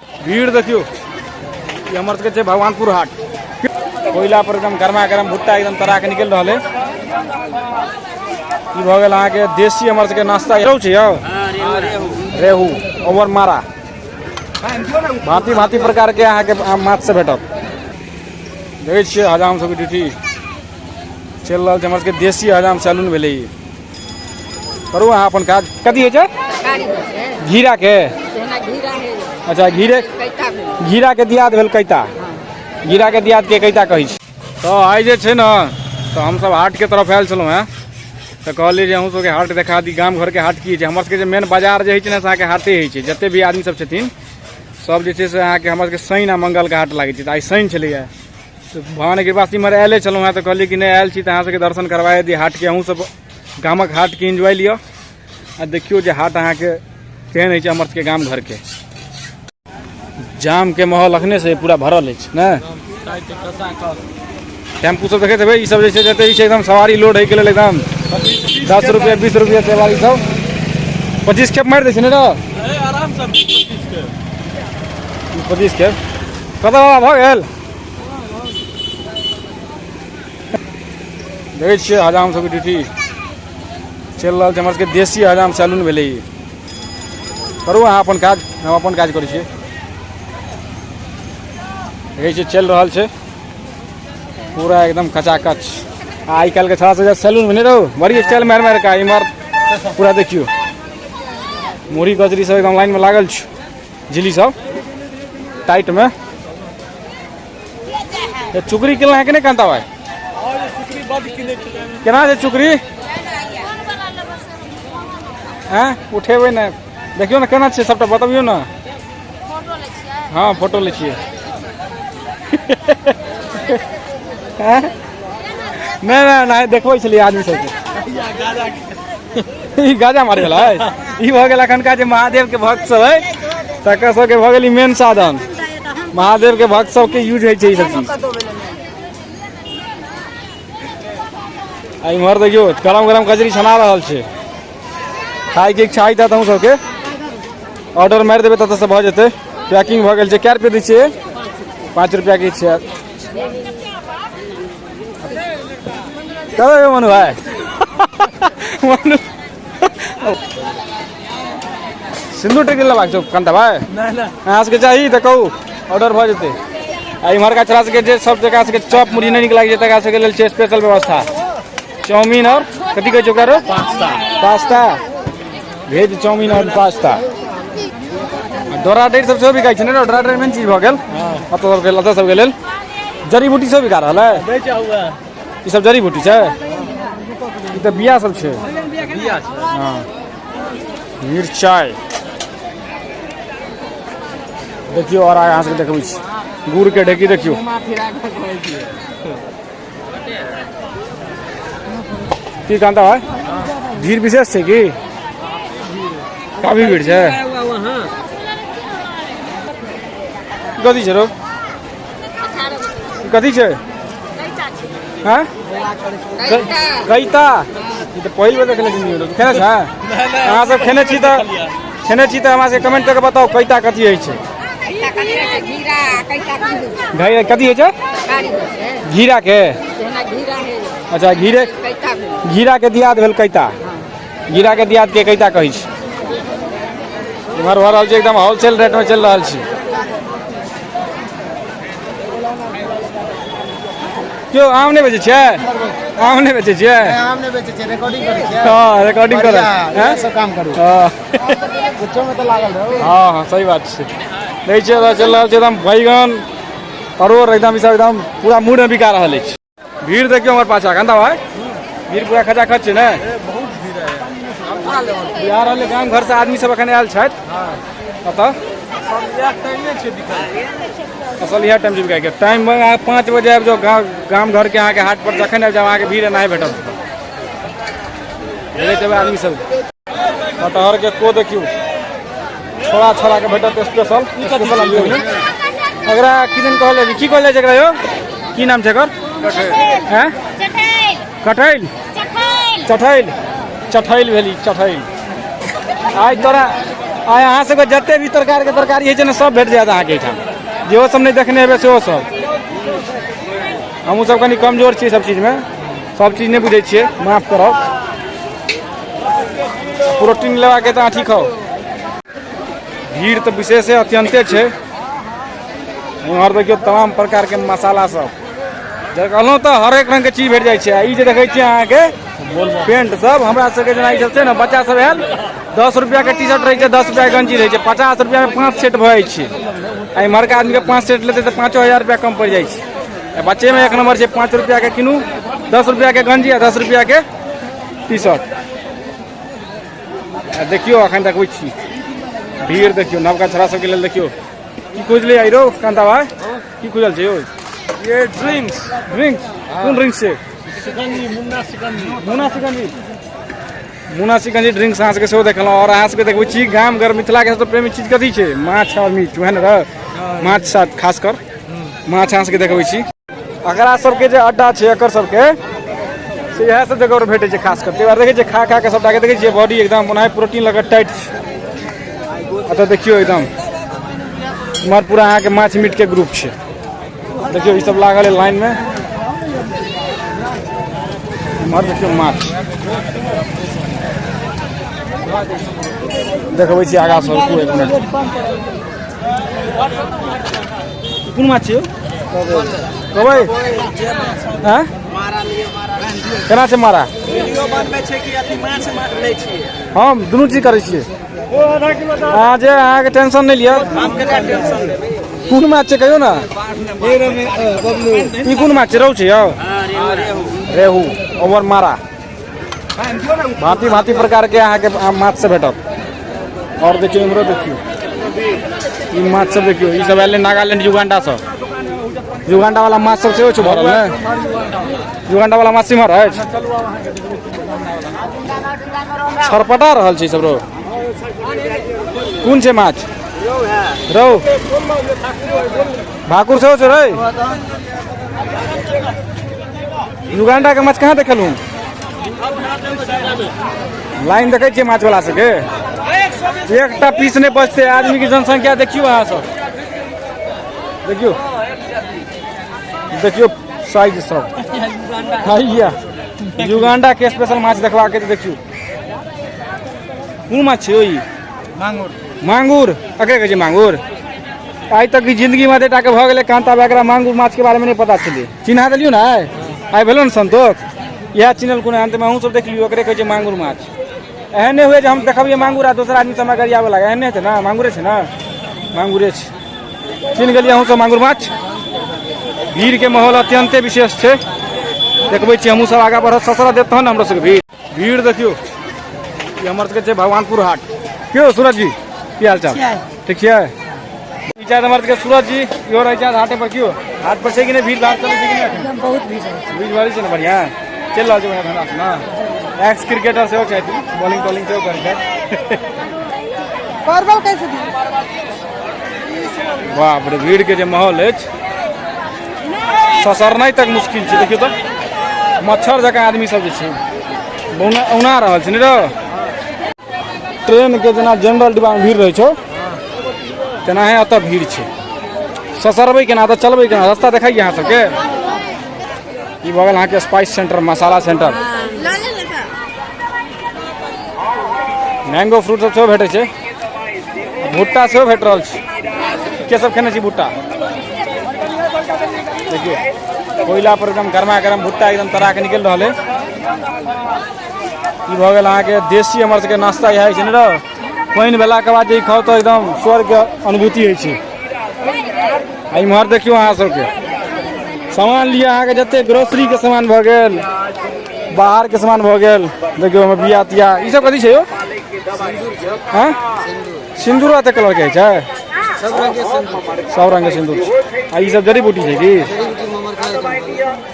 भीड़ देखियो, ई हमर सबके छै भगवानपुर हाट। कोयला पर एकदम गरमा गरम भुट्टा एकदम तरा के निकलि रहल है। ई भऽ गेल अहाँके देसी हमर सबके नाश्ता। रेहू छै यौ, रेहू ओवर मारा, भांति भांति प्रकार के अहाँके माछ से भेटत। देखै छियै हजाम सबके ड्यूटी चलि रहल छै। हमर सबके देसी हजाम सैलून भेलै ई। करू अहाँ अपन काज। कथी होइ छै? घीरा के? अच्छा, घीरे घीरा के दियाद भेल कैता। घीरा के दियाद के कैता कहै छै। तऽ आइ जे छै ने तऽ हमसब हाट के तरफ आयल छलहुँ हेँ, तऽ कहलियै जे अहूँ सबके हाट देखा दी, गाम घरके हाट की होइ छै। हमर सबके जे मेन बाजार जे होइ छै ने से अहाँके हाटे होइ छै। जते भी आदमी सब छथिन सब जे छै से अहाँके हमर सबके शनि आ मंगलके हाट लागै छै। तऽ आइ शनि छलैए, तऽ भगवानके कृपासँ इम्हर आयले छलहुँ हेँ, तऽ कहलियै कि नहि आयल छी तऽ अहाँ सबके दर्शन करबाए दी हाटके। अहूँ सब गामक हाटके एन्जॉय लिअ आ देखियौ जे हाट अहाँके केहन होइ छै हमर सबके गाम घरके। जामके माहौल अखने से पूरा भरल अछि ने। टेम्पू सब देखैत हेबै, ई सब जे छै जते छै एकदम सवारी लोड होइके लेल एकदम 10 रुपया 20 रुपया सवारी सब 25 खेप मारि दै छै ने रो? 25 खेप कतऽ बाबा भऽ गेल? देखै छियै हजाम सबके ड्यूटी चलि रहल छै। हमर सबके देसी हजाम सैलून भेलै ई। करू अहाँ अपन काज, हम अपन काज करै छियै। देखै छियै चलि रहल छै पूरा एकदम खचाखच। आइ काल्हिके छौड़ा सब सैलूनमे नहि रहू, बड़ी स्टाइल मारि मारि कऽ इम्हर पूरा देखियौ मुरही कचरी सब एकदम लाइनमे लागल छै, झिल्ली सब टाइटमे। चुकरी केना है कि नहि कांता भाई? केना छै चुकरी? हैं उठेबै ने, देखियौ ने केना छै सबटा बतबियौ ने। हाँ फोटो लै छियै। नहि नहि नहि देखबै छलियै आदमी सबके। ई गाजा मारे वाला है। ई भऽ गेल अखनका जे महादेव के भक्त सब है तकर सबके भऽ गेल ई मेन साधन। महादेव के भक्त सबके यूज होइ छै ई सब चीज। आ इम्हर देखियौ गरम गरम कचरी छना रहल छै। खायके इच्छा होइत हैत अहूँ सबके, ऑर्डर मारि देबै ततऽ से भऽ जेतै। पैकिंग भऽ गेल छै। कए रुपये दै छियै? 5 रुपया के छै। कतऽ यौ मनु भाई? मनु सिन्दूर टेक लेबाक छौ कांता भाई? अहाँ सबके चाही तऽ कहू, ऑर्डर भऽ जेतै। आ इम्हरका छोरा सबके जे सब जकरा सबके चॉप मुरही नहि नीक लागै छै तकरा सबके लेल छै स्पेशल व्यवस्था, चाउमीन और कथी कहै छै ओकरा रो? पास्ता। पास्ता, भेज चाउमीन और पास्ता। डोरा डैर सब सेहो बिकाइ छै ने? डोरा डैर मेन चीज भऽ गेल एतऽ सबके, एतऽ सबके लेल। जड़ी बूटी सब बिका रहल है। ई सब जड़ी बूटी छै, ई तऽ बिया सब छै। हाँ मिरचाइ देखियौ और अहाँ सबके देखबै छी गुड़ के ढेकी देखियौ। की कांता भाई भीड़ विशेष छै की? काफी भीड़ छै। कथी छै रो? कथी छै? हाँ कैता। ई तऽ पहिल बेर देखले छी। खेने छै अहाँ सब? खेने छी तऽ खेने छी तऽ हमरा सबके कमेंट करके बताउ कैता कथी होइ छै। कथी होइ छै? घीरा के? अच्छा, घीरे घीरा के दियाद भेल कैता। घीरा के दियाद के कैता कहै छै। इम्हर भऽ रहल छै एकदम होलसेल रेट में चलि रहल छै। क्यों आम नहि बेचै छियै? आम नहि बेचै छियै? आम नहि बेचै छियै, रिकॉर्डिंग करै छियै। हँ रिकॉर्डिंग करै। हैं सब काम करू। हँ कुछो में तऽ लागल रहू। हँ हँ सही बात छै। देखै छियै एतऽ चलि रहल छै एकदम बैगन परोड़ एकदम ई सब एकदम पूरा मूड में बिका रहल अछि। भीड़ देखियौ हमर पाछा कांता भाई, भीड़ पूरा खचाखच छै ने। बहुत भीड़ है। बिहार रहल गाम घर से आदमी सब एखन आयल छथि एतऽ। असल इएह टाइम छै बिकायके टाइम। अहाँ 5 बजे आबि जाउ गाम घरके अहाँके हाट पर, जखन आबि जाउ अहाँके भीड़ एनाहे भेटत। देखैत हेबै आदमी सब। कटहर के को देखियौ छोड़ा छोड़ा के भेटत स्पेशल स्पेशल। एकरा की दिन कहल जाइ छै? की कहल जाइ छै एकरा यौ? की नाम छै एकर? हैं कटहल, चठैल, चठैल भेली चठैल। आइ तोरा आइ अहाँ सबके जते भी प्रकारके तरकारी होइ छै ने सब भेट जायत अहाँके एहिठाम, जेहो सब नहि देखने हेबै सेहो सब। हमहूँ सब कनि कमजोर छियै सब चीजमे, सब चीज नहि बुझै छियै, माफ करब। प्रोटीन लेबाके तऽ अहाँ ठीक हो। भीड़ तऽ विशेषे अत्यन्ते छै। उम्हर देखियौ तमाम प्रकारके मसाला सब, जे कहलहुँ तऽ हरेक रङ्गके चीज भेट जाइ छै। आ ई जे देखै छियै अहाँके पेंट सब, हमरा सबके जेना ई सब छै ने, बच्चा सब आयल 10 रुपैआके टी शर्ट रहै छै, 10 रुपैआके गंजी रहै छै, 50 रुपैआमे 5 सेट भऽ जाइ छै। आ इम्हरका आदमीके 5 सेट लेतै तऽ 5000 रुपैआ कम पड़ि जाइ छै। आ बच्चेमे एक नम्बर छै, 5 रुपैआके कीनू, 10 रुपैआके गंजी आ 10 रुपैआके टी शर्ट। आ देखियौ अखन देखबै छी भीड़, देखियौ नवका छोरा सबके लेल। देखियौ की खुजलै आइ रौ कांता भाई, की खुजल छै यौ? ये ड्रिंक्स। ड्रिंक्स? कोन ड्रिंक्स छै? शिकंजी, मुन्ना शिकंजी। मुन्ना शिकंजी, मुन्ना शिकंजी ड्रिंक्स अहाँ सबके सेहो देखलहुँ। आओर अहाँ सबके देखबै छी गाम घर मिथिलाके सबसँ प्रेमी चीज कथी छै? माछ आओर मीट, वएह ने रह? माछ साथ खास कर माछ अहाँ सबके देखबै छी। एकरा सबके जे अड्डा छै एकर सबके से इएह सब जगह पर भेटै छै खास कर। ताहि दुआरे देखै छियै खा खा के सबटाके देखै छियै बॉडी एकदम ओनाही प्रोटीन लऽ कऽ टाइट छै। एतऽ देखियौ एकदम इम्हर पूरा अहाँके माछ मीटके ग्रुप छै। देखियौ ई सब लागल है लाइनमे। इम्हर देखियौ माछ देखबै छी आगाँ सँ। रुकू एक मिनट। कोन माछ छियौ? कबै। आँय केना छै मारा? हम दुनू चीज करै छियै। अहाँ जे अहाँके टेंशन नहि लिअ। कोन माछ छै कहियौ ने? ई कोन माछ छै? रहु छै यौ? रेहू ओवर मारा। भांति भांति प्रकारके अहाँके माछ सब भेटत। आओर देखियौ इम्हरो, देखियौ ई माछ सब, देखियौ ई सब आयल नागालैंड युगांडा सब। युगांडा वाला माछ सब सेहो छै भरल ने? युगांडा वाला माछ इम्हर अछि, छरपटा रहल छै सब। रो कोन छै माछ? रौ, भाकुर सेहो छै रे। युगांडा के माछ कहाँ देखलहुँ? लाइन देखै छियै माछ वाला सबके, एकटा पीस नहि बचतै। आदमी के जनसंख्या देखियौ अहाँ सब, देखियौ देखियौ साइज सब। हैया युगांडा के स्पेशल माछ देखबाक तऽ देखियौ। कोन माछ छै ई? मांगुर। मांगुर एकरे कहै छै मांगुर। आइ तक जिंदगी में एतेक टाके भऽ गेलै कांता भाई, एकरा मांगुर माछ के बारे में नहीं पता छलै। चिन्हा देलियौ ने आइ? आइ भेलो ने संतोष, इएह चिन्हल कोनो अंत में अहूँ सब देख लियौ, एकरे कहै छै मांगुर माछ। एहन नहि हुए जे हम देखबियै मांगुर आ दोसर आदमी सब हमरा गरियाबऽ लागे, एहन नहि हेतै ने? मांगुरे छै ने? मांगुरे छै। चिन्ह गेलियै अहूँ सब मांगुर माछ। भीड़ के माहौल अत्यंते विशेष छै। देखबै छी हमहूँ सब आगाँ बढ़त, ससरा देत तहन ने हमरो सबके भीड़। भीड़ देखियौ, ई हमर सबके छै भगवानपुर हाट। क्यों सूरज जी, की हाल चाल? ठीक छियै? ई छथि हमर सबके सूरज जी, इहो रहै छथि हाटे पर। क्यों हाट पर छै कि नहि भीड़ भाड़ चलै छै कि नहि? एकदम बहुत भीड़ रहै छै। भीड़ भाड़ छै ने? बढ़िआँ चलि रहल छै, बढ़िआँ धंधा छै ने। एक्स क्रिकेटर सेहो छथि, बॉलिंग तॉलिंग सेहो करै छथि। परवल कैसे दिए? बाप रे, भीड़ के जे माहौल अछि ससरनाइ तक मुश्किल छै। देखियौ तऽ मच्छर जकाँ आदमी सब जे छै बौना औना रहल छै ने रौ। ट्रेन के जेना जनरल डिब्बा में भीड़ रहै छौ तेनाहे एतऽ भीड़ छै। ससरबै केना तऽ चलबै केना? रास्ता देखाइए अहाँ सबके। ई भऽ गेल अहाँके स्पाइस सेंटर, मसाला सेंटर। मैंगो फ्रूट सब सेहो भेटै छै, भुट्टा सेहो भेट रहल छै। के सब खेने छी भुट्टा? देखियौ कोयला पर एकदम गरमा गरम भुट्टा एकदम तरा के निकलि रहल है। ई भऽ गेल अहाँके देसी हमर सबके नाश्ता इएह होइ छै ने रौ? पानि भेलाके बाद जे ई खाउ तऽ एकदम स्वर्गके अनुभूति होइ छै। आ इम्हर देखियौ अहाँ सबके सामान लिअ, अहाँके जते ग्रोसरीके सामान भऽ गेल, बाहरके सामान भऽ गेल। देखियौ ओहिमे बिया तिया ई सब कथी छै यौ? हँ, सिन्दूरो एते कलरके होइ छै? सब रंग के सिंदूर। सब रंगके सिन्दूर छै। आ ई सब जड़ी बूटी छै की?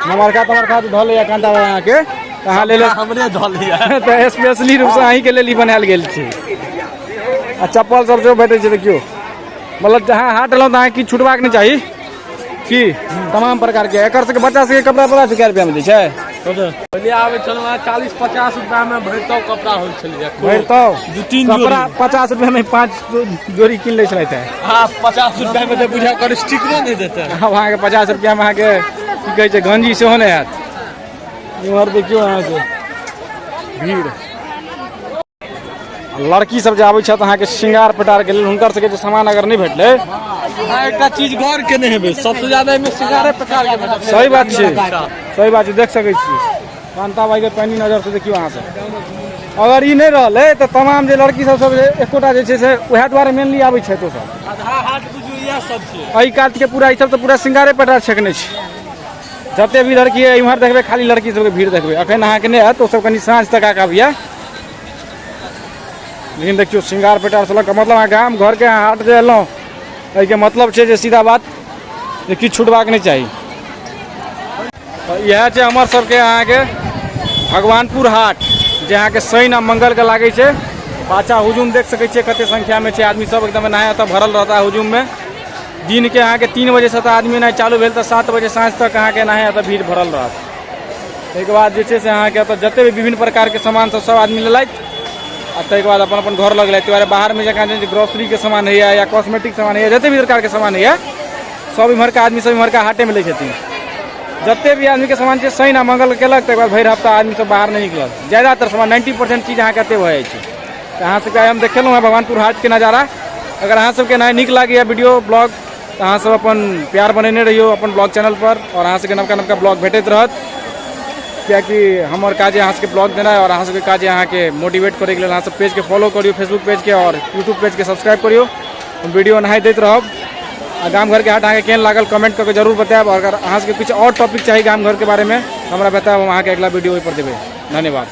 नमरका तमरका तऽ धऽ लैया कांता बाबा अहाँके, तऽ अहाँ लेल हमरे धऽ लिया तऽ स्पेशली रूपसँ अहीँके लेल ई बनायल गेल छै। आ चप्पल सब सेहो भेटै छै। देखियौ मतलब जहाँ हाट एलहुँ तऽ अहाँके किछु छुटबाक नहि चाही की तमाम प्रकारके। एकर सबके बच्चा सबके कपड़ा पता छै कै रुपैआमे दै छै? पहिले आबै छलहुँ हँ 40-50 रुपैआमे भरितौ कपड़ा होइ छलैए। भरितौ 2-3 कपड़ा जोड़ी। 50 रुपैआमे 5 जोड़ी कीन लै छलथि हेँ। हँ, 50 रुपैआमे तऽ बुझा कर स्टिकरो नहि देतै। आब अहाँके 50 रुपैआमे अहाँके की कहै छै गंजी सेहो नहि हैत। इम्हर देखियौ अहाँके भीड़, लड़की सब जे आबै छथि अहाँके श्रृंगार पेटारके लेल, हुनकर सबके जे सामान अगर नहि भेटलै। अहाँ एकटा चीज गौर केने हेबै, सबसँ ज्यादा एहिमे श्रृंगारे पेटार के भेटत। सही बात छै, सही बात छै। देख सकै छी कांता भाई के पानी नजर से देखियौ अहाँ सब। अगर ई नहि रहलै तऽ तमाम जे लड़की सब सब जे एकोटा जे छै से उएह दुआरे मेनली आबै छथि ओ सब। आधा हाट बुझू इएह सब छै। एहि कात के पूरा ई सब तऽ पूरा श्रृंगारे पेटार छेकने छै। जते भी लड़की है इम्हर देखबै, खाली लड़की सबके भीड़ देखबै। अखन अहाँके नहि हैत, ओ सब कनि साँझ तक आके आबिया। लेकिन देखियौ श्रृंगार पेटार से लऽ कऽ, मतलब अहाँ गाम घरके अहाँ हाट जे एलहुँ, एहिके मतलब छै जे सीधा बात जे किछु छुटबाक नहि चाही। तऽ इएह छै हमर सबके अहाँके भगवानपुर हाट, जे अहाँके शनि आ मंगलके लागै छै। पाछा हुजूम देख सकै छियै कते संख्यामे छै आदमी सब, एकदम एनाहे एतऽ भरल रहता हुजूममे। दिन के अहाँके 3 बजे से तऽ आदमी एनाहे चालू भेल तऽ 7 बजे साँझ तक अहाँके एनाहे एतऽ भीड़ भरल रहत। ताहिके बाद जे छै से अहाँके एतऽ जते भी विभिन्न प्रकारके सामान सब सब आदमी लेलथि आ ताहिके बाद अपन अपन घर लऽ गेलथि। ताहि दुआरे बाहरमे जकाँ जे ग्रोसरीके सामान होइए या कॉस्मेटिक सामान होइए, जते भी प्रकारके सामान होइए, सब इम्हरका आदमी सब इम्हरका हाटेमे लै छथिन। जते भी आदमीके सामान छै शनि आ मंगल केलक, ताहिके बाद भरि हफ्ता आदमी सब बाहर नहि निकलल। ज्यादातर सामान 90% चीज अहाँके एते भऽ जाइ छै। तऽ अहाँ सबके आइ हम देखेलहुँ हँ भगवानपुर हाटके नजारा। अगर अहाँ सबके एनाहे नीक लागैए वीडियो ब्लॉग तऽ अहाँ सब अपन प्यार बनेने रहियौ अपन ब्लॉग चैनल पर, आओर अहाँ सबके नवका नवका ब्लॉग भेटैत रहत। कियाकि हमर काज अहाँ सबके ब्लॉग देनाइ आओर अहाँ सबके काज अहाँके मोटिवेट करैके लेल। अहाँ सब पेजके फॉलो करियौ, फेसबुक पेजके, आओर यूट्यूब पेजके सब्सक्राइब करियौ। हम वीडियो एनाहे दैत रहब। आ गाम घरके हाट अहाँके केहन लागल कमेंट कऽ के जरूर बतायब। आओर अगर अहाँ सबके किछु आओर टॉपिक चाही गाम घरके बारेमे हमरा बतायब, हम अहाँके अगिला वीडियो ओहिपर देबै। धन्यवाद।